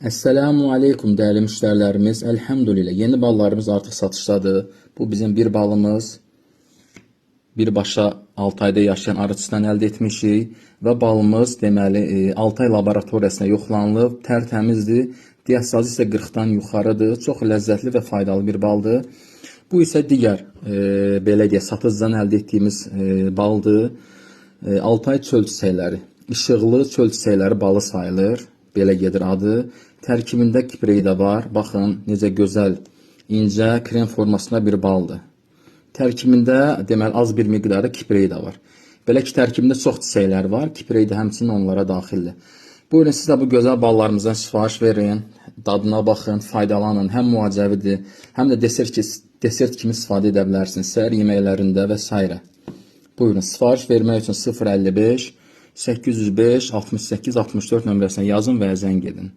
Esselamu aleykum değerli müşterilerimiz. Elhamdülillah yeni ballarımız artık satışdadır. Bu bizim bir balımız. Birbaşa Altayda yaşayan arıçıdan əldə etmişik və balımız deməli Altay laboratoriyasında yoxlanılıb, tərtəmizdir. Diastazı isə 40-dan yuxarıdır. Çox ləzzətli və faydalı bir baldır. Bu isə digər belə deyək, satıcıdan əldə etdiyimiz baldır. Altay çöl çiçəkləri, işıqlı çöl çiçəkləri balı sayılır. Belə gedir adı. Tərkibində kipreyi də var. Baxın necə gözəl, incə krem formasında bir baldır. Tərkibində deməli az bir miqdarda kipreyi də var. Belə ki, tərkibində çox çiçəklər var. Kipreyi də həmçinin onlara daxildir. Buyurun siz də bu gözəl ballarımızdan sifariş verin, dadına baxın, faydalanın. Həm müalicəvidir, həm də desert kimi istifadə edə bilərsiniz səhər yeməklərində və s. Buyurun, sifariş vermək üçün 055 805 68 64 nömrəsinə yazın və ya zəng edin.